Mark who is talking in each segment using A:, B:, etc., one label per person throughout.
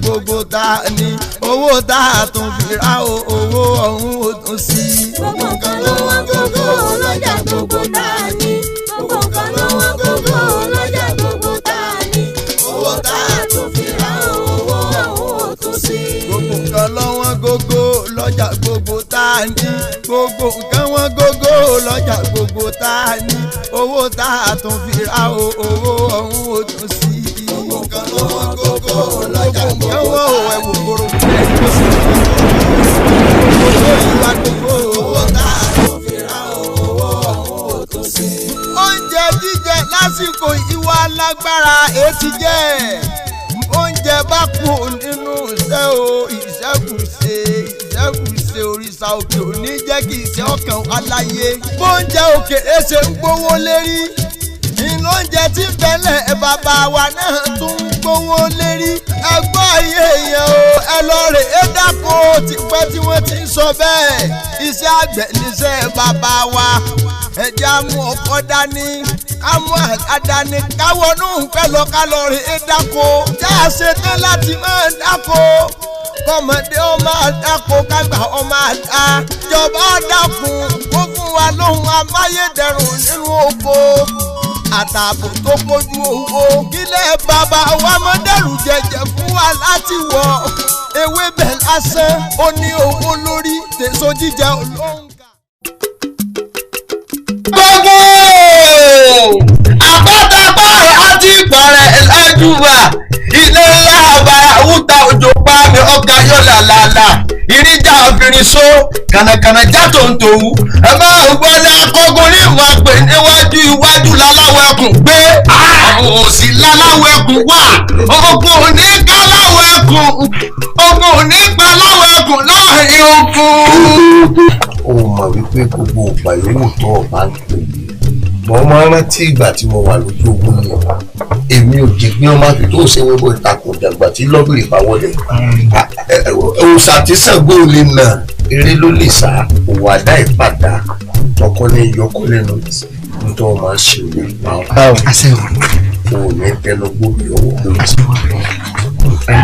A: gbogbo tá a ní owó tá a tún fi ra owó ọ̀hún ò tún sí.
B: Gbogbo nǹkan ló wọ́n gógó lọ́jà gbogbo tá a ní. Gbogbo nǹkan ló wọ́n gógó lọ́jà gbogbo tá a ní. Owó tá a tún fi ra owó ọ̀hún ò tún sí.
A: Gbogbo nǹkan ló wọ́n gógó lọ́jà gbogbo tá a ní. Gbogbo nǹkan wọ́n gógó lọ́jà gbogbo tá a ní. Owó tá a tún fi ra owó ọ̀hún ò tún sí. Gbogbo nǹkan ló wọ́n gógó lọ́jà gbogbo tá a ní. Owó gbogbo owó tá a tún fi ra owó ọ̀hún ò tún sí. Oúnjẹ jíjẹ lásìkò ìwà lágbára ètí jẹ́ oúnjẹ bá kú nínú iṣẹ́ o ìṣẹ́kùṣe ìṣẹ́kùṣe òrìṣà òkè òní jẹ́ kí iṣẹ́ ọkàn aláyé. Bóúnjẹ òkèrè ṣe ń gbówó lérí ìlóúnjẹ tí ń bẹ̀lẹ̀ bàbá wa náà tún ń gbówó lérí. Ẹgbọ́n ayé èèyàn o ẹ lọ rè é dáko tipẹ́ tí wọ́n ti ń sọ bẹ́ẹ̀. Iṣẹ́ àgbẹ̀ níṣẹ́ bàbá wa ẹ̀jẹ̀ á mú ọkọ́ dání ká mú àdá dání ká wọnú nǹkan lọ ká lọ rè é dáko. Já a ṣe tán láti máa dáko kọ́mọdé ó máa dáko kágbà ó máa dá. Ìjọba dákun kó fún wa lóhun amáyédẹrùn nínú oko àtààbò tó kojú owó. Kílẹ̀ bàbá wa mọ́ dẹ̀rù jẹ̀jẹ̀ fún wa láti wọ̀ ewébẹ̀ lásán ó ní owó lórí tèso jíjẹ olóńgà.
C: Gbogbo àpátápàrọ̀ àti ìpàrẹ̀ lájúwà ilé ńlá àbàrà wúta òjò pa mi ọkà yóò làlàlà ìrìjà obìnrin so kànàkànà já tòǹtòwú ẹ máa gbọ́dọ̀ akọ́gun ní ìmọ̀ àpè níwájú iwájú láláwọ̀ ẹkùn gbé òsì láláwọ̀ ẹkùn wà ogun òní káláwọ̀ ẹkùn ogun òní paláwọ̀ ẹkùn láàrin ogun.
D: Ó mọ̀ wípé gbogbo ìgbà yòówù tó o bá ń pè mí mo máa ń rántí ìgbà tí mo wà lójú ogun ni èmi ò jẹ́ pé wọ́n máa fi tó ṣe wẹ́wọ́ ìtakùn dàgbà tí lọ́bìrì bá wọlé. Òòṣà tí Ṣàngó lè nà eré ló lè sá òwò àdá ìpàdà ọkọ ní yọkọ lẹ́nu nítorí wọ́n máa ń ṣe òwe pa ọ́. O ò ní tẹnugbó bí ọwọ́.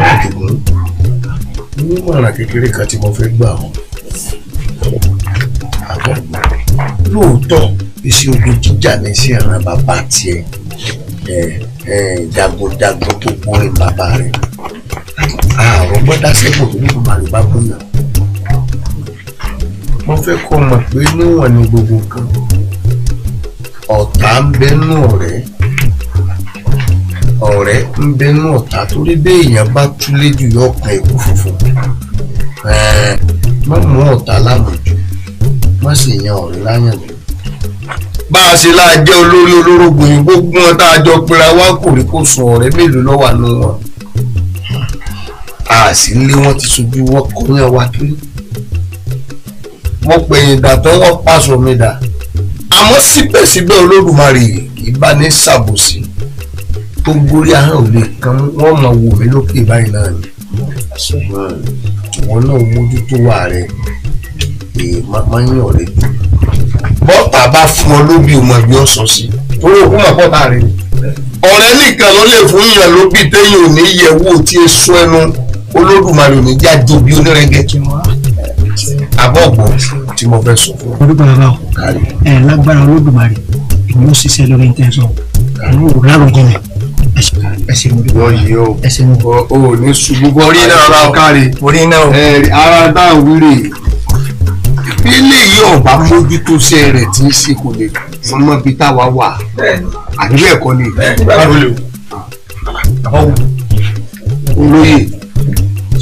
D: Àdìgún nímọ̀ràn kékeré kan tí mo fẹ́ gbà ọ́. Àbọ̀ lóòótọ́ iṣẹ́ ogun jíjà ní sí ẹ̀ràn bàbá tiẹ̀ jagunjagun tó borí bàbá rẹ̀. Àrùn gbọ́dá sẹ́gun tó ní bàbá rẹ̀ bá gbóná. Mo fẹ́ kọ́ mọ̀ pé níwọ̀n ni gbogbo nǹkan. Ọ̀tá ń bẹnu ọ̀rẹ́. Ọ̀rẹ́ ń bẹnu ọ̀tá torí bí èèyàn bá túlé jù yọ ọkàn èkó funfun. Má mú ọ̀tá lámùjù, má sì yan ọ̀rẹ́ láyànjú. Bá a ṣe láà jẹ́ olórí olórógbò yìí gbogbo wọn tá a jọ pera wá kò rí kó sùn ọ̀rẹ́ mélòó ló wà nù wọn. A sì ń lé wọn ti sojú wọn kọyán wa kiri. Wọ́n pè é dà tó wọ́n pàṣọ mi dà. Àmọ́ síbẹ̀síbẹ̀ Olódùmarè kì í bá ní ṣàbòsí. Tó gorí ahọ́n ò lè kan wọ́n máa wò mí lókè báyìí náà ni. Ìwọ náà mójútó wà rẹ̀ èè máa ń yàn rẹ̀ jù. Bọ́tà bá fún ọ lóbi ọmọ ẹgbẹ́ ọ̀sán sí torí òkú mọ̀ pọ́tà rẹ̀ ọ̀rẹ́ nìkan ló lè fún yàn lóbi téyàn ò ní yẹ wò tí e sún ẹnu Olódùmarè ò ní já jobi onírẹ́gẹ́ àbọ̀ ọ̀gbọ́n tí mo fẹ́ sọ fún ọ.
E: Orúkọ bàbá o ẹ lágbára Olódùmarè èmi ó ṣiṣẹ́ lórí ìtẹ́sán àwọn ò rárò jinlẹ̀ ẹsẹ̀ mo dúpẹ́.
D: Wọ́n yìí o
E: ẹsẹ̀ mo
D: o ò ní ṣubú bọ́
C: orí náà bá
D: kárí
C: orí náà
D: ara táwọn wíìrì ilé yìí ọba mójútó ṣe rẹ̀ tí ń ṣe kò lè fún mọ́ bí táwa wà àbí bẹ́ẹ̀ kọ́ ni olóyè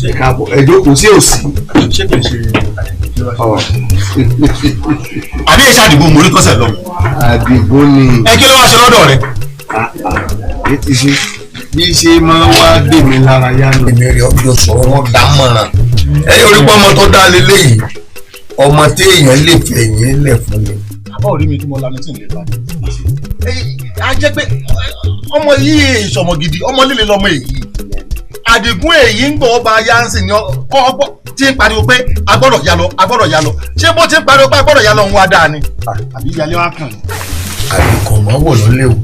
D: ṣe káàbọ̀ ẹjọ́ kò sí òsì.
F: Àbí ẹ̀ṣẹ̀ Àdìgún mórí kọ́sẹ̀ lọ.
D: Àdìgún ni.
F: Ẹ kí ló wá ṣe lọ́dọ̀ rẹ.
D: Èyí ti ṣe bí ṣe máa wá dè mí lára yá nù. Èmi rẹ̀ ọjọ́ sọ̀rọ̀ wọn dá mọ̀ràn. Ẹ yóò rí pé ọmọ tó dá lélẹ́yìí ọmọ tí èèyàn lè fẹ̀yìn lẹ̀ fún mi.
F: Àbá orí mi tí mo lanu tí n lè bá a jẹ́ pé ọmọ yìí ìṣọmọ gidi ọmọ líle lọmọ èyí Àdìgún èyí ń gbọ́ ọba yánsì ni ọgbọ́ tí ń pariwo pé a gbọ́dọ̀ yá lọ a gbọ́dọ̀ yá lọ ṣé bó ti ń pariwo pé a gbọ́dọ̀ yá lọ ń wá dáa ni àbí ìyálé wa kàn.
D: Àbíkọ̀ mọ́ wọ̀ lọ́lẹ́ o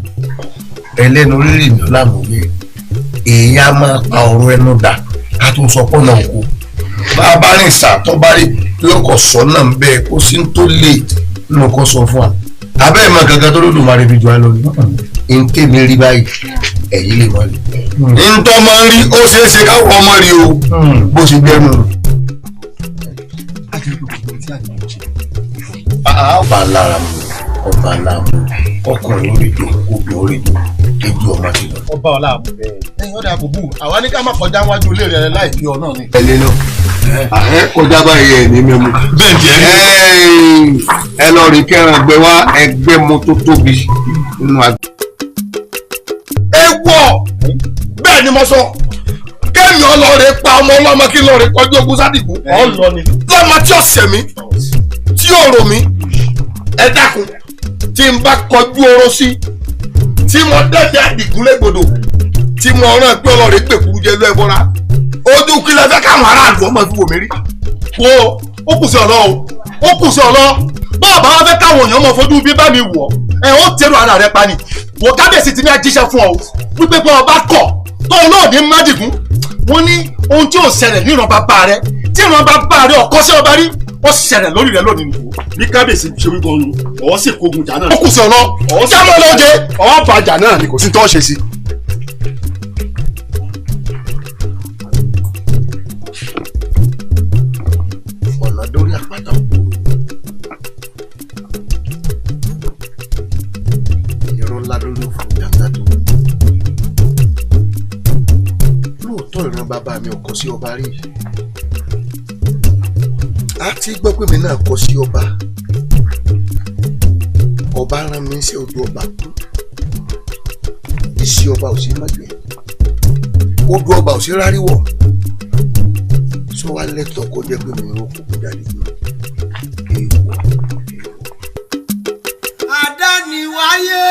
D: ẹlẹ́nu rírì ní ọ̀làmúyẹ èèyàn á máa pa ọ̀rọ̀ ẹnu dà Ká tó sọ pọ̀ náà kú. Bá a bá rìn sà tó bá rí lọ́kọ̀ sọ náà ń bẹ́ẹ̀ kó sí tó lè lọ́kọ̀ sọ fún wa. Abẹ́ ìmọ̀ gangan tó lódùmarè fi jù á lọ ni. N tèmi rí báyìí ẹ̀yìn lè mọ̀ rí. Ntọ́ máa ń rí ó ṣeé ṣe káwọn ọmọ rí o bó ṣe gbẹ́nu. Ọba lára mu ọba lára mu ọkùnrin orí jò obìnrin orí jò kéjú ọmọ ti lọ.
F: Ọba ọlá àbò ẹ̀yin ọdẹ àbùbù àwa ní ká má kọjá wájú ilé rẹ láì fi ọ náà ni.
D: Ẹ lé lọ ẹ kọjá báyìí ẹ ní mímu.
F: Bẹ́ẹ̀ jẹ́
D: ẹ lọ rí kẹran gbẹ wá ẹgbẹ́ mu tó tóbi nínú àgbẹ̀.
G: Ẹ wọ bẹ́ẹ̀ ni mo sọ kẹ́mi ọlọ́ọ̀rẹ́ pa ọmọ ọlọ́mọ kí lọ́ọ̀rẹ́ kọjú ogun sádìkú lọ́mọ tí ó sẹ̀ mí tí ó rò mí ẹ dákun tí n bá kọjú oró sí tí mo dẹ́dẹ́ àdìgún légbodò tí mo rán pé ọlọ́ọ̀rẹ́ gbèkúrú jẹ lọ ẹ bọ́ra ojú kí lẹ fẹ́ káwọn aráàlú ọmọ fi wò mí rí.
F: Wo ó kù sí ọ̀lọ́ o ó kù sí ọ̀lọ́ bọ́ọ̀ bá wá fẹ́ káwọn èèyàn mọ̀ fojú bí bá mi wọ̀ ẹ̀ ó tẹ́rù ara rẹ pa ni wò kábíyèsí ti ní ajíṣẹ́ fún ọ wípé bọ́ ọba kọ̀ tóun náà ní mádìgún wọ́n ní ohun tí ò ṣẹlẹ̀ ní ìran bàbá rẹ tí ìran bàbá rẹ ọkọ sí ọba rí ó ṣẹlẹ̀ lórí rẹ lónìí.
H: Bí kábíyèsí ṣe wí gan-an ọ̀ sì kógun jà náà.
F: Ó kù sí ọ̀nà jámọ́ lóde.
H: Ọ̀ bàjà náà ni kò sí tó ṣe sí.
D: Ọ̀nà dórí àpáta òkúrò irun ńlá lórí òfin jàǹdà tó lóòótọ́ ìran bàbá mi ò kọ sí ọba rí a ti gbọ́ pé mi náà kọ sí ọba ọba rán mi sí odò ọba kú iṣẹ́ ọba ò sí mọ̀gbẹ́ odò ọba ò sí ráríwọ̀ sọ wá lẹ́tọ̀ọ́ kó jẹ́ pé mi ò kókó jáde gbé èèwọ̀ èèwọ̀.
A: Àdániwáyé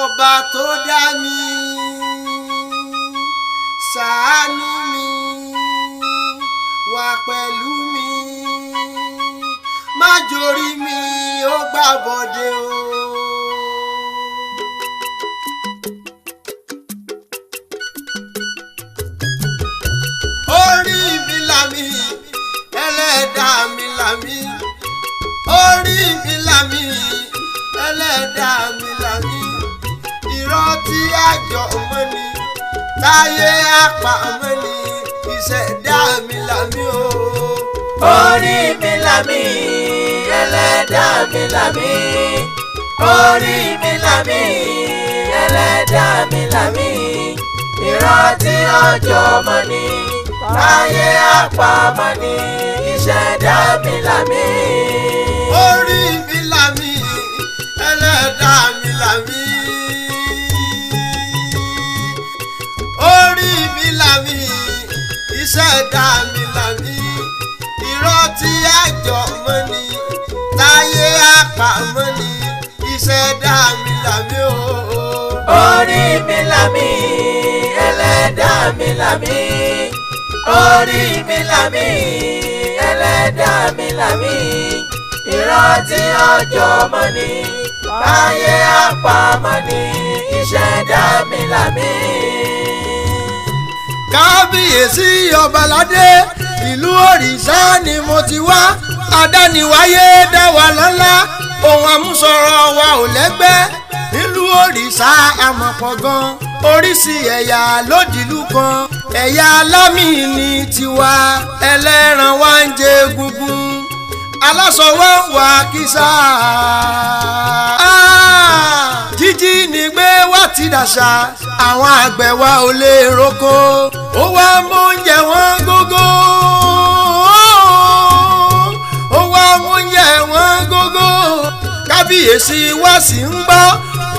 A: ọba tó dá mi ṣàánú mi wà pẹ̀lú mi má jorí mi ó gbà bọ̀dé o. Orí mi là mí ẹlẹ́dàá mi là mí orí mi là mí ẹlẹ́dàá mi là mí irọ́ tí àjọ mọ́ ni táyé àpá mọ́ ni ìṣẹ̀dá mi là mí o.
B: Orí mi là mí ẹlẹ́dàá mi là mí orí mi là mí ẹlẹ́dàá mi là mí irọ́ tí àjọ mọ́ ni táyé àpá mọ́ ni ìṣẹ̀dá mi là mí.
A: Orí mi là mí ẹlẹ́dàá mi là mí orí mi là mí ìṣẹ̀dá mi là mí irọ́ tí àjọ mọ́ ni táyé àpá mọ́ ni ìṣẹ̀dá mi là mí o.
B: Orí mi là mí ẹlẹ́dàá mi là mí orí mi là mí ẹlẹ́dàá mi là mí irọ́ tí ọjọ́ mọ́ ni táyé àpá mọ́ ni ìṣẹ̀dá mi là mí.
A: Kábíyèsí ọbaládé ìlú òrìṣà ni mo ti wá adániwáyé dá wa lọ́lá ohun àmúsọ̀rọ̀ wa ò lẹ́gbẹ́ nílùú òrìṣà àmọ̀pọ̀ gan oríṣi ẹ̀yà lódìlú kan ẹ̀yà alámì ní tiwa ẹlẹ́ran wa ń jẹ egungun aláṣọ wa ń wà kísà jíjí ni gbé wá ti dàṣà àwọn àgbẹ̀ wa ò lè roko ó wá mú oúnjẹ wọn gógó ó wá mú oúnjẹ wọn gógó kábíyèsí wa sì ń gbọ́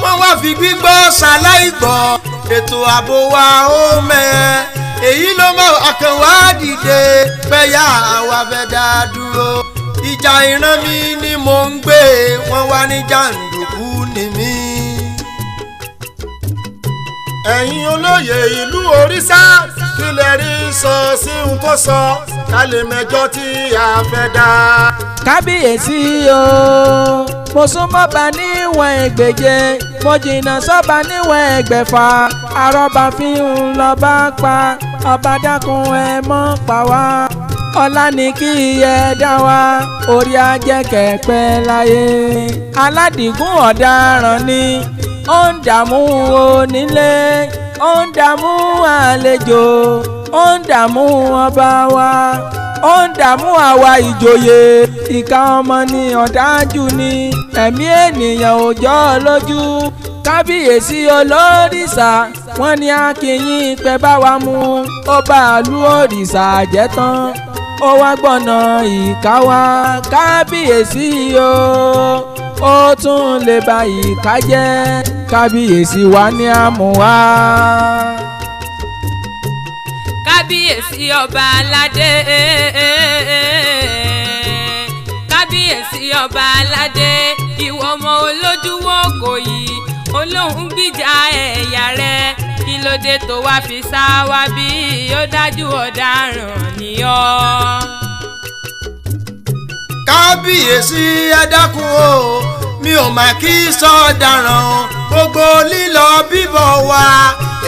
A: wọ́n wá fi gbígbọ́ ṣaláì gbọ́ ètò ààbò wa ó mẹ́ èyí ló mọ ọkàn wa dìde pẹ́yà àwa fẹ́ dá dúró ìjà ìran mi ni mò ń gbé wọ́n wá ní jàǹdùkú ni mí.
F: Ẹ̀yin olóyè ìlú òrìṣà Kí lẹ rí sọ sí ohun tó sọ ká lè mẹjọ tí a fẹ́ dá.
I: Kábíyèsí o, mo súnmọ́ bá níwọ̀n ẹgbẹ̀je, mo jìnnà sọ́ba níwọ̀n ẹgbẹ̀fà, àrọ́bà fi ń lọ bá pa, ọba dákun ẹ mọ́ pa wá. Ọlá ní kí ẹ dá wa, orí ajẹ́kẹ̀pẹ́ láyé. Aládìgún ọ̀daràn ni, ó ń dààmú onílé, ó ń dààmú àlejò, ó ń dààmú ọba wa, ó ń dààmú àwa ìjòyè. Ìka ọmọ ni ọ̀dájú ni, ẹ̀mí ènìyàn ò jọ lójú. Kábíyèsí olórìṣà, wọ́n ní akínyìn pẹ́ bá wa mú, ó bá lu òrìṣà jẹ́ tán, ó wá gbọ́nà ìka wa. Kábíyèsí o, ó tún lè ba ìka jẹ́, kábíyèsí wa ní àmúwá.
J: Kábíyèsí ọba aládé, kábíyèsí ọba aládé, ìwọ ọmọ olójúwò kò yí, olóhùn gbìjà ẹ̀yà rẹ, kí ló dé tó wá fi sá wá bí? Ó dájú ọ̀daràn ni ọ́.
A: Kábíyèsí ẹ dákun o, mi ò mà kí sọ̀daràn o, gbogbo lílọ bíbọ̀ wa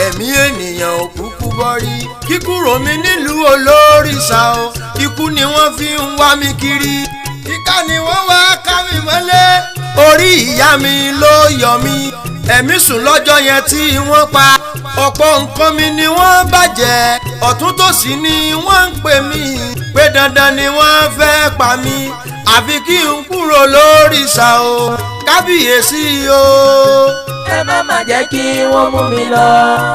A: ẹ̀mí ènìyàn ò kúkú bọ́rí. Kíkúrò mi nílùú olórìṣà o, ikú ni wọ́n fi ń wá mi kiri, kíkà ni wọ́n wá ká mi mọ́lé, orí ìyá mi ló yọ mí, ẹ̀mí sùn lọ́jọ́ yẹn tí wọ́n pa, ọ̀pọ̀ nǹkan mi ni wọ́n bàjẹ́, ọ̀tún tòsì ni wọ́n ń pè mí, pé dandan ni wọ́n fẹ́ pa mí, àfi kí n kúrò lórìṣà o, kábíyèsí o.
I: Ẹ má má jẹ́ kí wọ́n mú mi lọ.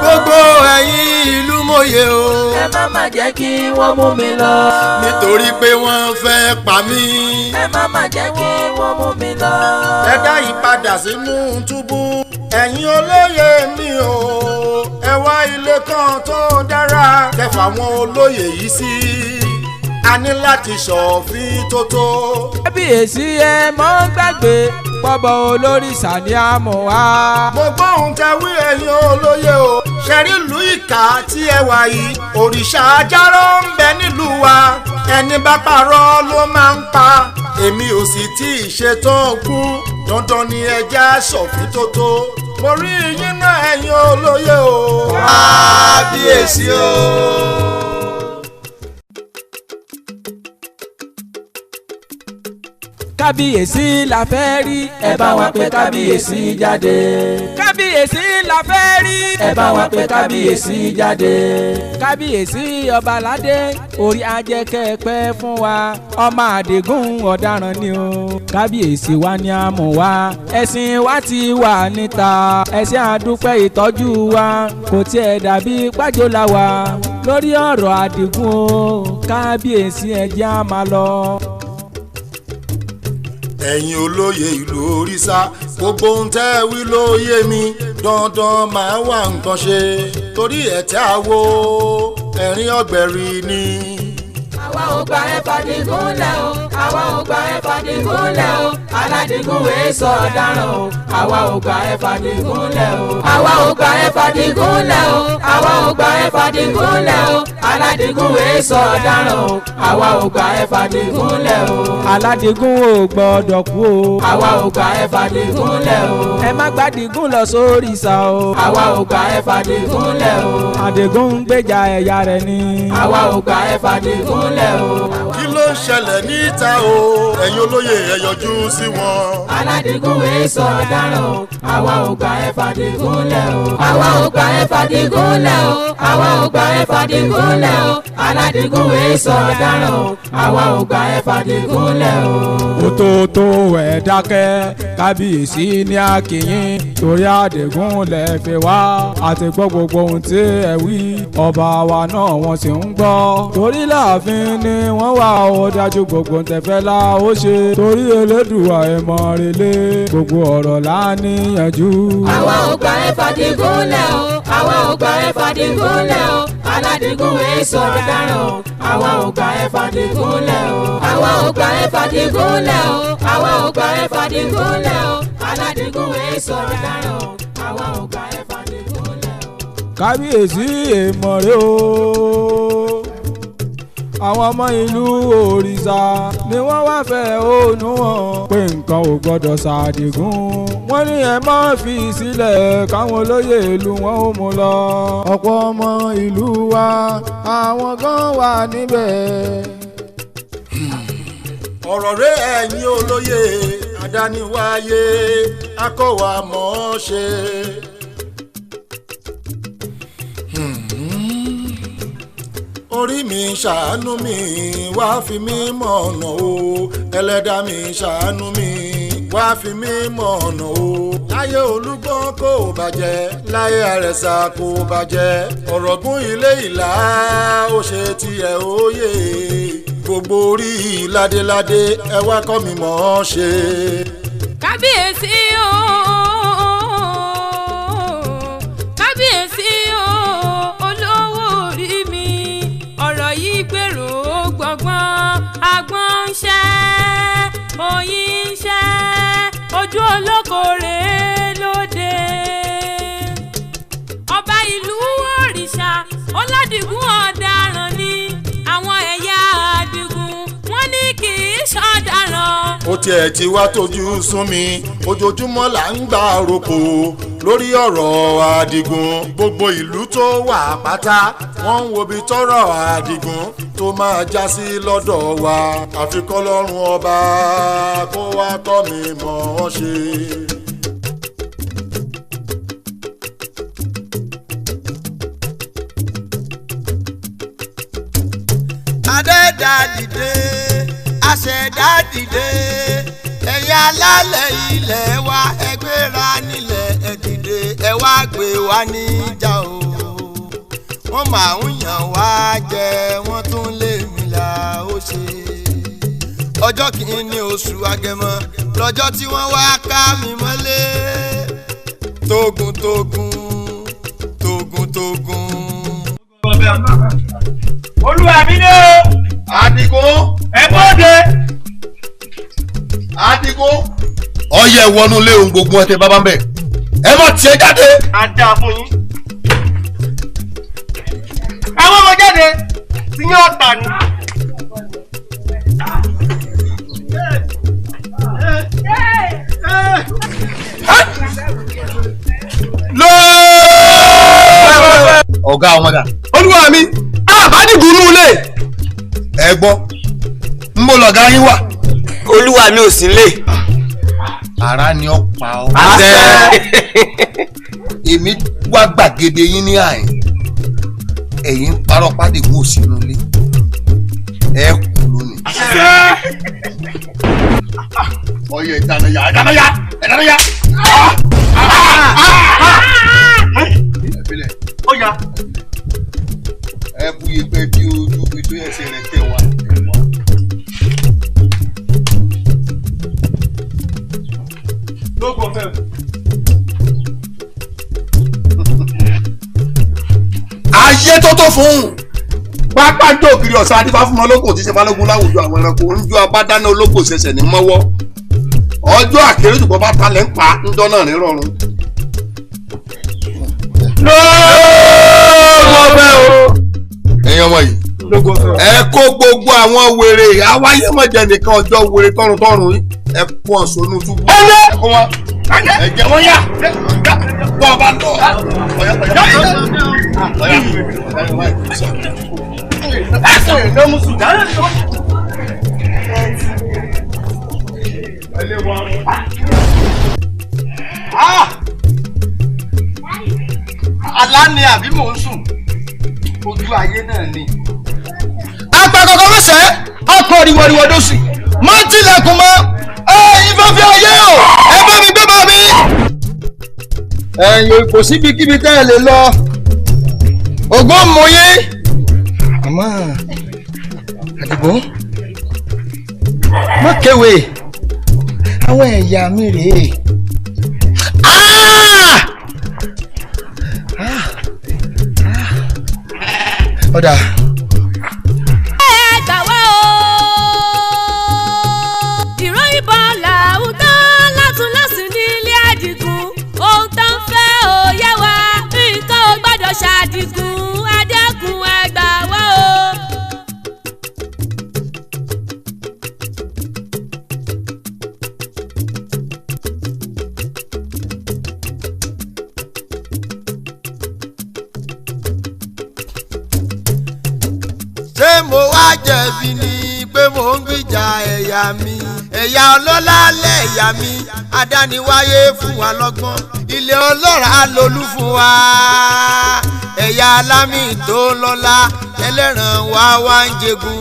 A: Gbogbo ẹ̀yin ìlú mòye o.
I: Ẹ má má jẹ́ kí wọ́n mú mi lọ.
A: Nítorí pé wọ́n fẹ́ pa mí.
I: Ẹ má má jẹ́ kí wọ́n mú mi lọ.
F: Ẹ dá ìpadà sínú túbú, ẹ̀yin olóyè mi o, ẹ wá ilé kan tó dára kẹfà àwọn olóyè yìí sí, a ní láti ṣọ̀fin tó tó.
I: Kábíyèsí ẹ mọ́ gbàgbé pọ́bọ olórìṣà ní àmúwá.
F: Mo gbọ́ ohun tẹ wí ẹ̀yin olóyè o, ṣẹ̀rí ìlú Ìkà tí ẹ wà yìí, òrìṣà ajáró ń bẹ nílùú wa, ẹni bá parọ́ ló máa ń pa, èmi ò sì tí ì ṣetán kú, dandan ni ẹja ṣọ̀fin tó tó. Mo rí yín náà ẹ̀yin olóyè o.
A: Kábíyèsí o.
I: Kábíyèsí la fẹ́ rí, ẹ bá wa pé kábíyèsí jáde. Kábíyèsí la fẹ́ rí, ẹ bá wa pé kábíyèsí jáde. Kábíyèsí ọba aládé, orí ajẹ́kẹ́pẹ́ fún wa, ọmọ Àdìgún ọ̀daràn ni o. Kábíyèsí wa ní àmú wa, ẹ̀sìn wa ti wà níta, ẹ̀sìn àdúpẹ́ ìtọ́jú wa, kò tiẹ̀ dàbí pàjọ́ la wà lórí ọ̀rọ̀ Àdìgún o. Kábíyèsí ẹ jẹ́ á máa lọ.
F: Ẹ̀yin olóyè ìlú òrìṣà, gbogbo ohun tẹ́ ẹ wí ló yé mi, dandan máa wá nǹkan ṣe torí ẹ̀tẹ́ àwo ẹ̀rín ọ̀gbẹ̀rì ni.
I: Àwa ò gbà ẹ́ fàdígúnlẹ̀ o, àwa ò gbà ẹ́ fàdígúnlẹ̀ o, aládìgún wèé sọ ọ̀daràn o, àwa ò gbà ẹ́ fàdígúnlẹ̀ o. Àwa ò gbà ẹ́ fàdígúnlẹ̀ o, àwa ò gbà ẹ́ fàdígúnlẹ̀ o, aládìgún wèé sọ ọ̀daràn o, àwa ò gbà ẹ́ fàdígúnlẹ̀ o. Aládìgún ò gbọ́dọ̀ kú o, àwa ò gbà ẹ́ fàdígúnlẹ̀ o. Ẹ má gbàdígún lọ sórí ìsà o, àwa ò gbà ẹ́ fàdígúnlẹ̀ o. Àdìgún ń gbèjà ẹ̀yà rẹ̀ ni, àwa ò gbà ẹ́ fàdígúnlẹ̀ o.
F: Kí ló ń ṣẹlẹ̀ níta o? Ẹ̀yin olóyè ẹ yọjú sí wọn.
I: Aládìgún wèé sọ ọ̀daràn o, àwa ò gbà ẹ́ fàdígúnlẹ̀ o. Àwa ò gbà ẹ́ fàdígúnlẹ̀ o, àwa ò gbà ẹ́ fàdígúnlẹ̀ o. Aládìgún wèé sọ ọ̀daràn o, àwa ò gbà ẹ́ fàdígúnlẹ̀ o. Ó tó tó ẹ̀ dákẹ́, kábíyèsí ní àkìyìn, torí Àdìgún lẹ̀ fi wá, àti gbọ́ gbogbo ohun tí ẹ wí, ọba wa náà wọ́n sì ń gbọ́, torí láàfin ni wọ́n wà ó dájú gbogbo tẹ̀fẹ́ la ó ṣe, torí Elédùà ẹ̀ mọ̀ relé, gbogbo ọ̀rọ̀ la níyànjú. Àwa ò gbà ẹ́ fàdígúnlẹ̀ o, àwa ò gbà ẹ́ fàdígúnlẹ̀ o, aládìgún wèé sọ ọ̀daràn o, àwa ò gbà ẹ́ fàdígúnlẹ̀ o. Àwa ò gbà ẹ́ fàdígúnlẹ̀ o, àwa ò gbà ẹ́ fàdígúnlẹ̀ o, aládìgún wèé sọ ọ̀daràn o, àwa ò gbà ẹ́ fàdígúnlẹ̀ o. Kábíyèsí èèmọ̀ rẹ o. Àwọn ọmọ ìlú òrìṣà ni wọ́n wá fẹ́ ònú wọn pé nǹkan ò gbọ́dọ̀ ṣàdìgún. Wọ́n ní ẹ má fi sílẹ̀ káwọn olóyè ìlú wọn ó mú lọ. Ọ̀pọ̀ ọmọ ìlú wa àwọn kan wà níbẹ̀.
F: Ọ̀rọ̀ rẹ̀ ẹ̀yin olóyè adániwáyé akọ́wà mọ̀ ọ́ ṣe. Orí mi ṣàánú mi wá fi mí mọ̀ ọ̀nà o, ẹlẹ́dàá mi ṣàánú mi wá fi mí mọ̀ ọ̀nà o. Láyé Olúgbọ́n kò bàjẹ́, láyé Àrẹ̀sà kò bàjẹ́, Ọ̀rọ̀gún ilé Ìlá ó ṣe tiẹ̀ óyè. Gbogbo orí ládéládé ẹ wá kọ́ mi mọ̀ ọ́ ṣe.
J: Kábíyèsí o, kábíyèsí o, olówó orí mi, ọ̀rọ̀ yìí gbèrò gbọ̀ngbọ̀n, agbọ́n ń ṣẹ́, oyin ń ṣẹ́, ojú olóko rèé lóde. Ọba ìlú òrìṣà Ọládìgún ọ̀daràn ni, àwọn ẹ̀yà Àdìgún wọ́n ní kì í ṣọ̀daràn.
F: Ó tiẹ̀ ti wá tójú sún mi, ojoojúmọ́ là ń gbà roko lórí ọ̀rọ̀ Àdìgún. Gbogbo ìlú tó wà pátá wọ́n ń wo ibi tọ́rọ̀ Àdìgún tó máa já sí lọ́dọ̀ wa. Àfi k'Ọlọ́run ọba kó wá kọ́ mi mọ̀ ọ́n ṣe.
A: Adẹ́dá dìde, aṣẹ̀dá dìde, ẹ̀yin alálẹ̀ ilẹ̀ wa ẹ gbéra nílẹ̀ ẹ dìde ẹ wá gbé wa níjà o. Wọ́n máa ń yàn wá jẹ, wọ́n tún lé mi là ó ṣe. Ọjọ́ kìíní oṣù Agẹmọ lọ́jọ́ tí wọ́n wá ká mi mọ́lé. Tógun tógun tógun tógun.
C: Olúwa mi ní o.
G: Àdìgún.
C: Ẹ bóde.
G: Àdìgún. Ọyẹ wọnú ilé ohun gbogbo ọtẹ bàbá ń bẹ. Ẹ má tiẹ̀ jáde.
C: A dáa fún yín. Àwọn ọmọ jáde tí yín ọ̀tà ni.
G: Lọ́ọ̀. Ọ̀gá wọn dà.
C: Olúwa mi, àbádìgún nú ilé.
G: Ẹ gbọ́, ń bọ̀ lọ̀gá yín wà.
C: Olúwa mi ò sí nílé.
G: Ara ni ó pa ọ́.
C: Àṣẹ.
G: Èmi wá gbàgede yín ní àyìn. Ẹ̀yin ń parọ́ pádìgún ò sínú ilé. Ẹ kú lónìí.
C: Àṣẹ.
G: Ọyẹ ìdánayà ìdánayà ìdánayà.
C: Ó yá.
G: Ẹ bu iyẹ̀pẹ̀ bí ojú ibi tó yẹ ẹsẹ̀ rẹ̀ tẹ̀ wá.
C: Lóko fẹ́.
G: Ayé tó tó fún un pápá jó ògiri ọ̀sán adífá fún ọlọ́kọ̀ tí ṣe balógun láwùjọ àwọn ẹranko ń jó abádáná olóko ṣẹ̀ṣẹ̀ ní mọ́wọ́ ọjọ́ àkèrè jùbọ́ bá talẹ̀ ń pa ńjọ́ náà ní rọrùn.
C: Lóko fẹ́ o.
G: Ẹ̀yin ọmọ yìí, ẹ kó gbogbo àwọn wèrè awáyémọ̀jẹ nìkan ọjọ́ wèrè tọrùntọrùn yìí ẹ kó ọ̀sọ́nù túbú. Ẹ kó wọn ẹ jẹ wọn yá bọ́ ọ bá lọ. Ọ̀yá
C: Àlá ni àbí mò ń sùn, ojú ayé náà ni. Apá kọ̀ọ̀kan fẹsẹ̀ ọkọ̀ ríwọ̀ríwọ̀ dọ̀sì má tilẹ̀kùn mọ́ ẹ ìfẹ́fẹ́ ayé o ẹ bá mi gbé bá mi. Ẹ̀yin kò síbikíbi tẹ́ ẹ lè lọ, ògùn mú yín. Àmọ́ Àdìgún má kéwèé, àwọn ẹ̀yà mi rèé. Ọ̀dà.
J: Ẹ gbà wá o. Ìró ìbọn làwọn tán látún lásùn nílé Àdìgún. Ohun tó ń fẹ́ ò yé wa, nǹkan ò gbọ́dọ̀ ṣá.
A: jẹ̀bi ni pé mò ń gbìjà ẹ̀yà mi. Ẹ̀yà ọlọ́lá lẹ̀yà mi, adániwáyé fún wa lọ́gbọ́n, ilé ọlọ́ràá lolú fún wa. Ẹ̀yà alámì tó lọ́lá, ẹlẹ́ran wa wá ń jẹgun.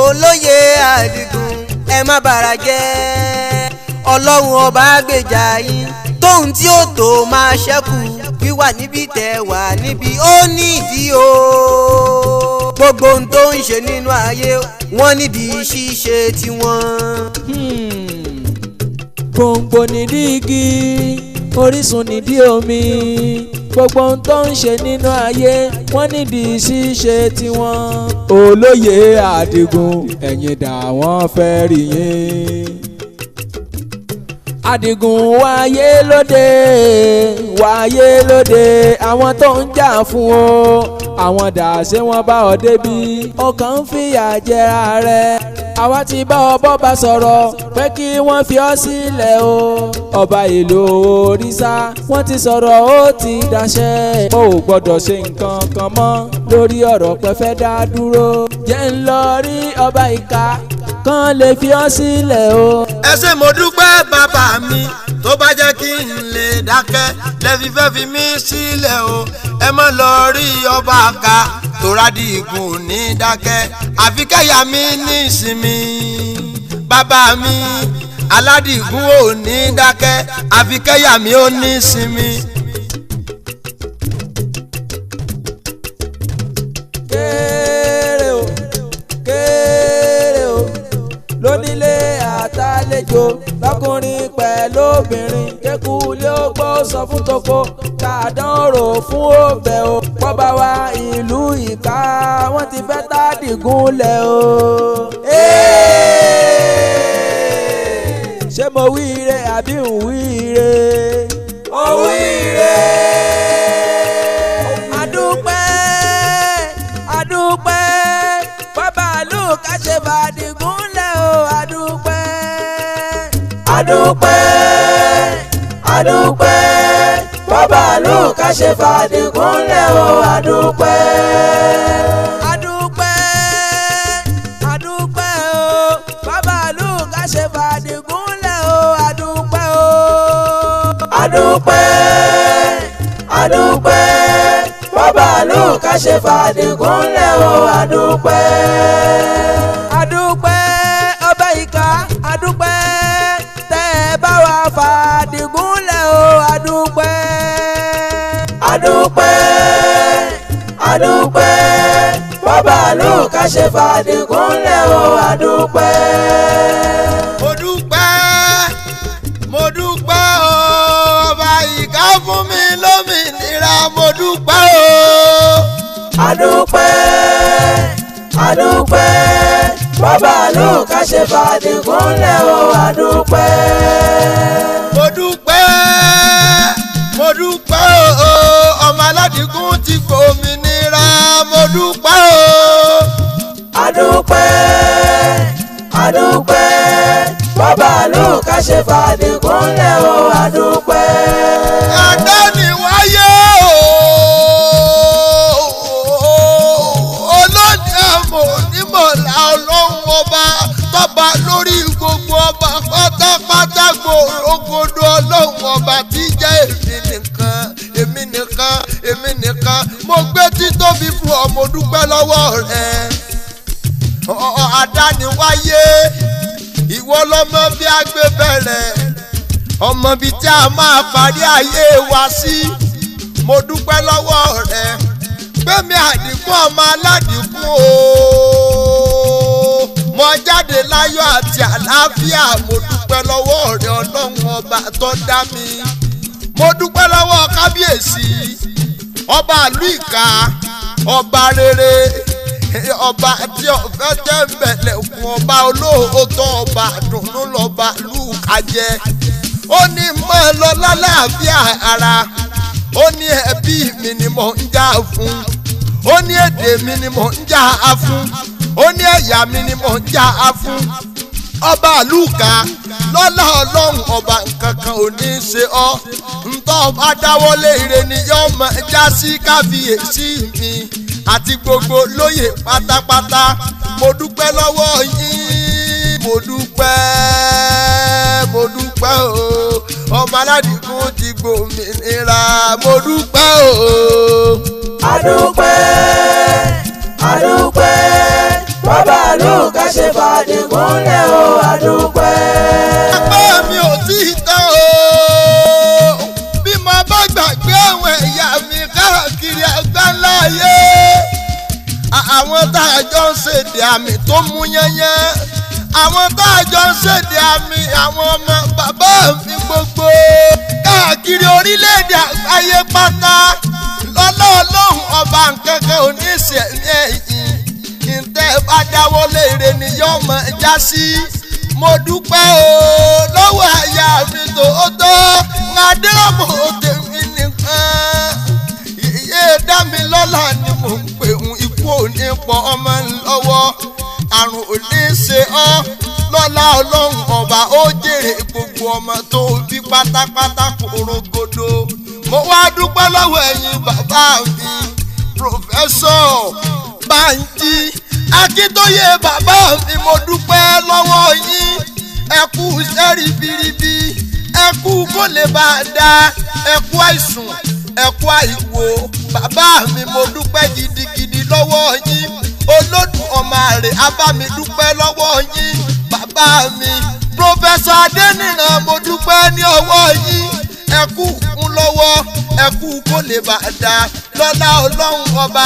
K: Olóyè Àdìgún, ẹ má bàrà jẹ́, Ọlọ́run ọba gbèjà yín, tóun tí ó tó máa ṣẹ́kù, wíwà níbi tẹ́ wà níbi ó nídìí o. Gbogbo ohun tó ń ṣe nínú ayé wọ́n nídìí ṣíṣe tiwọn.
I: Gbòǹgbò nídìí igi, orísun nídìí omi, gbogbo ohun tó ń ṣe nínú ayé wọ́n nídìí ṣíṣe tiwọn. Olóyè Àdìgún, ẹ̀yin dà wọ́n fẹ́ rí yín. Àdìgún wáyé lóde, wáyé lóde, àwọn tó ń jà fún o, àwọn dà ṣé wọ́n bá ọ débi, ọkàn ń fìyà jẹra rẹ. Àwa ti bá ọ bọ́ba sọ̀rọ̀ pé kí wọ́n fi ọ́ sílẹ̀ o. Ọba ìlú Òrìṣà wọ́n ti sọ̀rọ̀ ó ti dáṣẹ́. O ò gbọ́dọ̀ ṣe nǹkan kan mọ́ lórí ọ̀rọ̀ pé fẹ́ dá dúró. Jẹ́ ń lọ rí ọba ìka kan lè fi ọ́ sílẹ̀ o.
A: Ẹ ṣé mo dúpẹ́ bàbá mi, tó bá jẹ́ kí n lè dákẹ́ lẹ́fi fẹ́ fi mí sílẹ̀ o. Ẹ má lọ rí ọba ká torádìgún ní dákẹ́, àfi kẹ́yà mi ní ìsinmi. Bàbá mi Aládìgún ò ní dákẹ́, àfi kẹ́yà mi ò ní ìsinmi.
I: Kéré o, kéré o, lónílé àtàlejò, lọ́kùnrin pẹ̀lú obìnrin, kékulé ó gbọ́ sọ fún toko, kàdánrò fún ọbẹ̀ o. Bọ́ba wa ìlú Ìkà wọ́n ti fẹ́ tádìgún lẹ̀ o. Ṣé mo wí ire àbí ń wí ire? Ó wí ire. Adúpẹ́, adúpẹ́, bàbá àlùkà ṣe fàdìgún lẹ̀ o. Adúpẹ́, adúpẹ́, adúpẹ́, bàbá àlùkà ṣe fàdìgún lẹ̀ o. Adúpẹ́, adúpẹ́, adúpẹ́ o, bàbá àlùkà ṣe fàdìgún lẹ̀ o. Adúpẹ́ o, adúpẹ́, adúpẹ́, bàbá àlùkà ṣe fàdìgún lẹ̀ o. Adúpẹ́, adúpẹ́, ọba ìkà, adúpẹ́, tẹ́ ẹ bá wa fàdìgún lẹ̀ o. Adúpẹ́, adúpẹ́, adúpẹ́, bàbá àlùkà ṣe fàdìgún lẹ̀ o. Adúpẹ́.
A: Mo dúpẹ́, mo dúpẹ́ o, ọba ìkà fún mi lómìnira, mo dúpẹ́ o.
I: Adúpẹ́, adúpẹ́, bàbá àlùkà ṣe fàdìgún lẹ̀ o. Adúpẹ́.
A: Mo dúpẹ́, mo dúpẹ́ o, ọmọ Aládìgún ti gbòmìnira, mo dúpẹ́ o.
I: Adúpẹ́, adúpẹ́, bàbá àlùkà ṣe fàdìgún lẹ̀ o. Adúpẹ́.
A: Adániwáyé o, olóde àmọ́ onímọ̀lá, ọlọ́run ọba tọ́ba lórí gbogbo ọba pátápátá, gbòòrògbòdò ọlọ́run ọba tí jẹ́ èmi nìkan, èmi nìkan, èmi nìkan. Mo gbé títóbi fún ọ, mo dúpẹ́ lọ́wọ́ rẹ. Adániwáyé, ìwọ lọmọ bí a gbé bẹ̀rẹ̀, ọmọ bíi tí a máa parí ayé wa sí. Mo dúpẹ́ lọ́wọ́ rẹ gbẹ̀mí Àdìgún ọmọ Aládìgún o, mo jáde láyọ̀ àti àlàáfíà. Mo dúpẹ́ lọ́wọ́ rẹ ọlọ́run ọba tó dá mi. Mo dúpẹ́ lọ́wọ́ kábíyèsí ọba ìlú Ìkà, ọba rere, ọba tí ọ̀fẹ́ tẹ̀m̀bẹ̀lẹ̀kùn, ọba olóòótọ́, ọba dùnú lọ́ba lùkà jẹ. Ó ní mọ́ lọ lálàáfíà ara, ó ní ẹbí mi ni mò ń jà fún, ó ní èdè mi ni mò ń jà fún, ó ní ẹ̀yà mi ni mò ń jà fún. Ọba àlùkà lọ́lá ọlọ́run ọba nǹkan kan ò ní í ṣe ọ́, ntọ́ ọba dáwọ́lé ire ni yóò mọ̀ já sí káfíyèsí mi. àti gbogbo lóyè pátápátá mo dúpẹ́ lọ́wọ́ yín mo dúpẹ́ mo dúpẹ́ o ọmọ Aládìgún ti gbòmìnira mo dúpẹ́ o.
I: Adúpẹ́ adúpẹ́ bàbá àlùkà ṣe fàdígún lẹ̀ o adúpẹ́.
A: Apá mi ò tí ì tán o bí mo bá gbàgbé àwọn ẹ̀yà mi káàkiri àgbáńlá ayé àwọn tá a jọ ń ṣèdè àmì tó mú yányán àwọn tá a jọ ń ṣèdè àmì àwọn ọmọ bàbá mi gbogbo káàkiri orílẹ̀-èdè àgbáyé pátá lọ́lá Ọlọ́run ọba nkankan ò ní ṣe ẹ̀yìn ìtẹ́ bá dáwọ́ léèrè ni yóò mọ̀ já sí mo dúpẹ́ o lọ́wọ́ àyà mi tòótọ́ adéròmọ̀ tèmi nìkan iye dá mi lọ́lá ni mò ń pè ń ikú òní pọ̀ ọmọ lọ́wọ́ àrùn ò ní ṣe ọ́ lọ́lá Ọlọ́run ọba ó jèrè gbogbo ọmọ tó bí pátápátá korogodo mo wá dúpẹ́ lọ́wọ́ ẹ̀yin bàbá mi Pòfẹ́sọ̀ Bánjí Akíntóyè bàbá mi mo dúpẹ́ lọ́wọ́ yín ẹ kú iṣẹ́ ribiribi ẹ kú kó lè bá a dá ẹ kú àìsùn ẹ kú àìwò bàbá mi mo dúpẹ́ gidigidi lọ́wọ́ yín olódùn ọmọ rè abá mi dúpẹ́ lọ́wọ́ yín bàbá mi Pòfẹ́sọ̀ Adéníran mo dúpẹ́ ní ọwọ́ yín ẹ kú kún lọ́wọ́ ẹ kú kó lè bá a dá lọ́lá Ọlọ́run ọba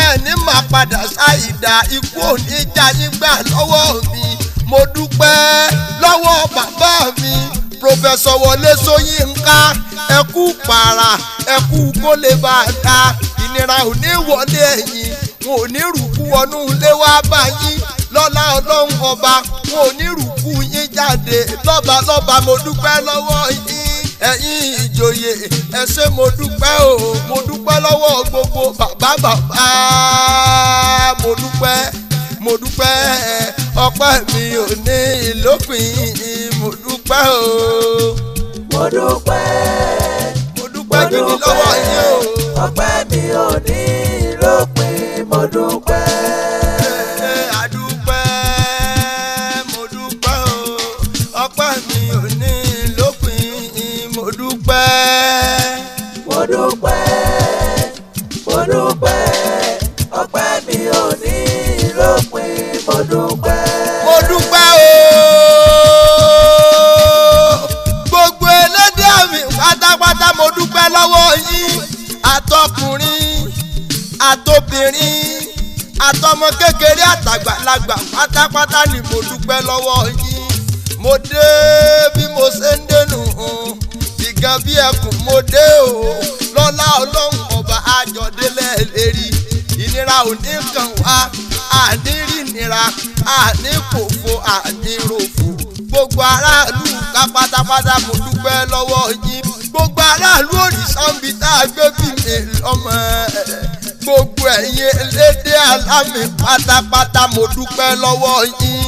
A: ẹni máa padà ṣàìdá ikú òní já yín gbà lọ́wọ́ mi mo dúpẹ́ lọ́wọ́ bàbá mi Pòfẹ́sọ̀ Wọlé Ṣóyínká ẹ kú pààrà ẹ kú kó lè bá a dá ìnira ò ní wọlé ẹ̀yìn wọn ò ní rúkú wọnú ilé wá bá yín lọ́lá Ọlọ́run ọba wọn ò ní rúkú yín jáde lọ́ba lọ́ba mo dúpẹ́ lọ́wọ́ yín ẹ̀yin ìjòyè ẹ ṣé mo dúpẹ́ o mo dúpẹ́ lọ́wọ́ gbogbo bàbá bàbá mo dúpẹ́ mo dúpẹ́ ọpẹ́ mi ò ní ìlópin mo dúpẹ́ o.
I: Mo dúpẹ́
A: mo dúpẹ́ gidi lọ́wọ́ yín o.
I: Ọpẹ́ mi ò ní ìlópin mo dúpẹ́.
A: Adúpẹ́ mo dúpẹ́ o ọpẹ́ mi ò ní ìlópin mo dúpẹ́.
I: Mo dúpẹ́ mo dúpẹ́ ọpẹ́ mi ò ní ìlópin mo dúpẹ́.
A: Mo dúpẹ́ o gbogbo elédè mi pátápátá mo dúpẹ́ lọ́wọ́ yín àtọkùnrin àtobìnrin àtọmọ kékeré àtàgbàlagbà pátápátá ni mo dúpẹ́ lọ́wọ́ yín mo dé bí mo ṣe ń dénú ìgàn bí ẹkùn mo dé o lọ́lá Ọlọ́run ọba àjọdélẹ̀ lérí ìnira ò ní kàn wá àní rí ìnira àní kòfo àní ròfò gbogbo aráàlú ká pátápátá mo dúpẹ́ lọ́wọ́ yín gbogbo aráàlú òrìṣà ń bi tá a gbé bí mi lọ́mọ gbogbo ẹ̀yin elédè alámì pátápátá mo dúpẹ́ lọ́wọ́ yín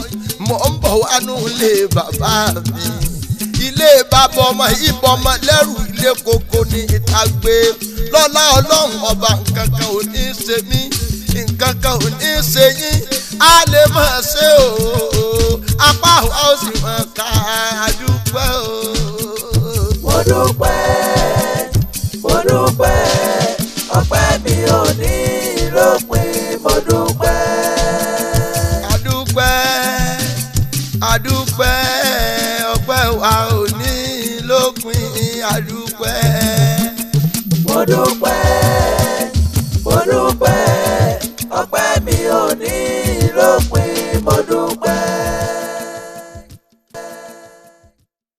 A: mo ń bọ̀ wánú ilé bàbá mi ilé bàbá ọmọ ìbọn ọmọ lẹ́rù ilé koko ní ìta gbé lọ́lá Ọlọ́run ọba nǹkan kan ò ní í ṣe mí nǹkan kan ò ní í ṣe yín á lè máa ṣe o apá wa ó sì máa ká a dúpẹ́ o.
I: Mo dúpẹ́ mo dúpẹ́ ọpẹ́ mi ò ní ìlópin mo dúpẹ́.
A: Adúpẹ́ adúpẹ́ ọpẹ́ wa ò ní ìlópin adúpẹ́.
I: Mo dúpẹ́ mo dúpẹ́.